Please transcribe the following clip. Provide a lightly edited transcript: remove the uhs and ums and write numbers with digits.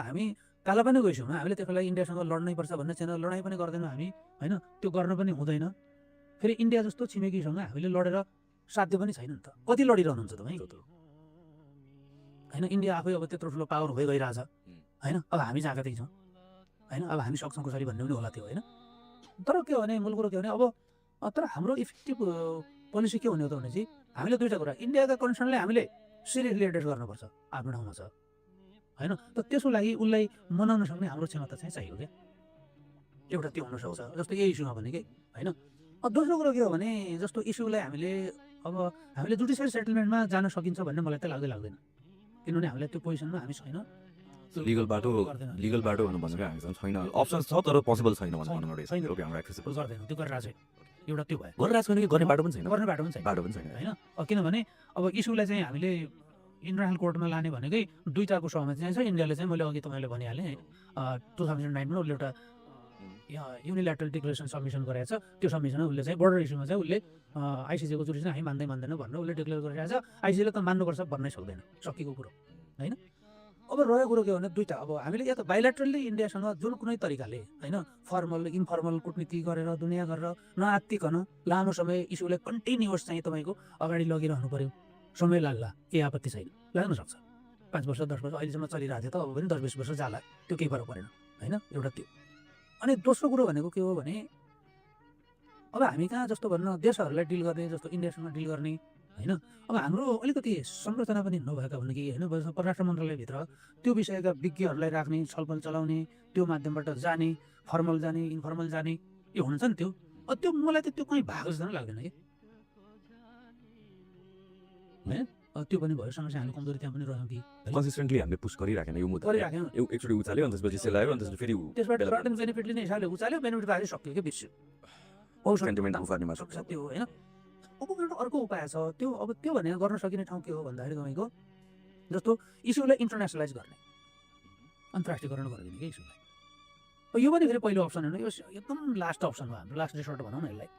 हामी काला पनि गइसौँ हामीले त्यसको लागि इन्डियासँग लड्नै पर्छ भन्ने छैन, लडाइँ पनि गर्दैनौँ हामी होइन, त्यो गर्न पनि हुँदैन। फेरि इन्डिया जस्तो छिमेकीसँग हामीले लडेर साध्य पनि छैन नि त। कति लडिरहनुहुन्छ तपाईँको त होइन। इन्डिया आफै अब त्यत्रो ठुलो पावर हुँदै गइरहेछ होइन। अब हामी जहाँ कतै छौँ होइन, अब हामी सक्छौँ कसरी भन्ने पनि होला त्यो होइन। तर के हो भने मूल कुरो के हो भने अब तर हाम्रो इफेक्टिभ पोलिसी के हुने हो त भने चाहिँ हामीले दुईवटा कुरा, इन्डियाका कन्सर्नलाई हामीले सिरियसली एड्रेस गर्नुपर्छ आफ्नो ठाउँमा छ होइन। त त्यसको लागि उसलाई मनाउन सक्ने हाम्रो क्षमता चाहिँ चाहियो क्या, एउटा त्यो हुनसक्छ। जस्तो यही इस्युमा भने कि होइन। दोस्रो कुरो के हो भने जस्तो इस्युलाई हामीले जुडिसियल सेटलमेन्टमा जान सकिन्छ भन्ने मलाई त लाग्दैन, किनभने हामीलाई त्यो पोजिसनमा हामी छैन। लिगल बाटो भन्नु भनेको हामीसँग छैन, अप्सन्स छ तर पोसिबल छैन भन्नु गर्दैन, त्यो गरिरहेको छ एउटा त्यो भयो। गरिरहेको छैन कि गर्ने बाटो पनि छैन, गर्ने बाटो पनि छैन होइन। किनभने अब इस्युलाई चाहिँ हामीले इन्टरनेसनल कोर्टमा लाने भनेकै दुईवटाको सहमति चाहिँ छ। इन्डियाले चाहिँ मैले अघि तपाईँले भनिहालेँ 2009मा उसले एउटा युनिल्याटरल डिक्लेरेसन सबमिसन गरेको छ। त्यो सबमिसनमा उसले चाहिँ बोर्डर इस्युमा चाहिँ उसले आइसिसीको जुडिसन हामी मान्दैन भनेर उसले डिक्लेयर गरिरहेको छ। आइसिसीले त मान्नुपर्छ भन्नै सक्दैन, सकिएको कुरो होइन। अब रहेको कुरो के हो भने दुईवटा, अब हामीले या त बाइल्याटरली इन्डियासँग जुन कुनै तरिकाले होइन फर्मल इन्फर्मल कूटनीति गरेर दुनियाँ गरेर नआत्तिकन लामो समय इस्युलाई कन्टिन्युअस चाहिँ तपाईँको अगाडि लगिरहनु पऱ्यो, समय लाग्ला, केही आपत्ति छैन, लाग्न सक्छ। 5 वर्ष 10 वर्ष अहिलेसम्म चलिरहेको थियो त, अब पनि 10-20 वर्ष जाला, त्यो केही फरक परेन होइन, एउटा त्यो। अनि दोस्रो कुरो भनेको के हो भने अब हामी कहाँ जस्तो भन्न देशहरूलाई डिल गर्ने जस्तो इन्डियासँग डिल गर्ने होइन। अब हाम्रो अलिकति संरचना पनि नभएका हुन् कि होइन, परराष्ट्र मन्त्रालयभित्र त्यो विषयका विज्ञहरूलाई राख्ने, छलफल चलाउने, त्यो माध्यमबाट जाने, फर्मल जाने इन्फर्मल जाने, यो हुन्छ नि त्यो। त्यो मलाई त त्यो कहीँ भएको जस्तो लाग्दैन कि होइन। त्यो पनि भयो, समस्या हामीले कमजोरी त्यहाँ पनि रह्यौँ कि कन्सिस्टेन्टली हामीले पुस गरिराखेन यो मुद्दा, एकचोटि उचाल्यो अनि त्यसपछि सेलायो अनि त्यसपछि फेरि त्यसबाट थ्रेट एन्ड बेनिफिट लिने हिसाबले उचाल्यो, बेनिफिट बारे सक्यो कि बिर्स्यो, सेन्टिमेन्ट उफार्नेमा सक्छ त्यो होइन। अब एउटा अर्को उपाय छ त्यो, अब त्यो भनेर गर्न सकिने ठाउँ के हो भन्दाखेरि तपाईँको जस्तो इस्युलाई इन्टरनेसनलाइज गर्ने, अन्तर्राष्ट्रियकरण गरिदिने कि इस्युलाई। यो पनि फेरि पहिलो अप्सन होइन, यो एकदम लास्ट अप्सन हो हाम्रो, लास्ट रिसोर्ट भनौँ न यसलाई।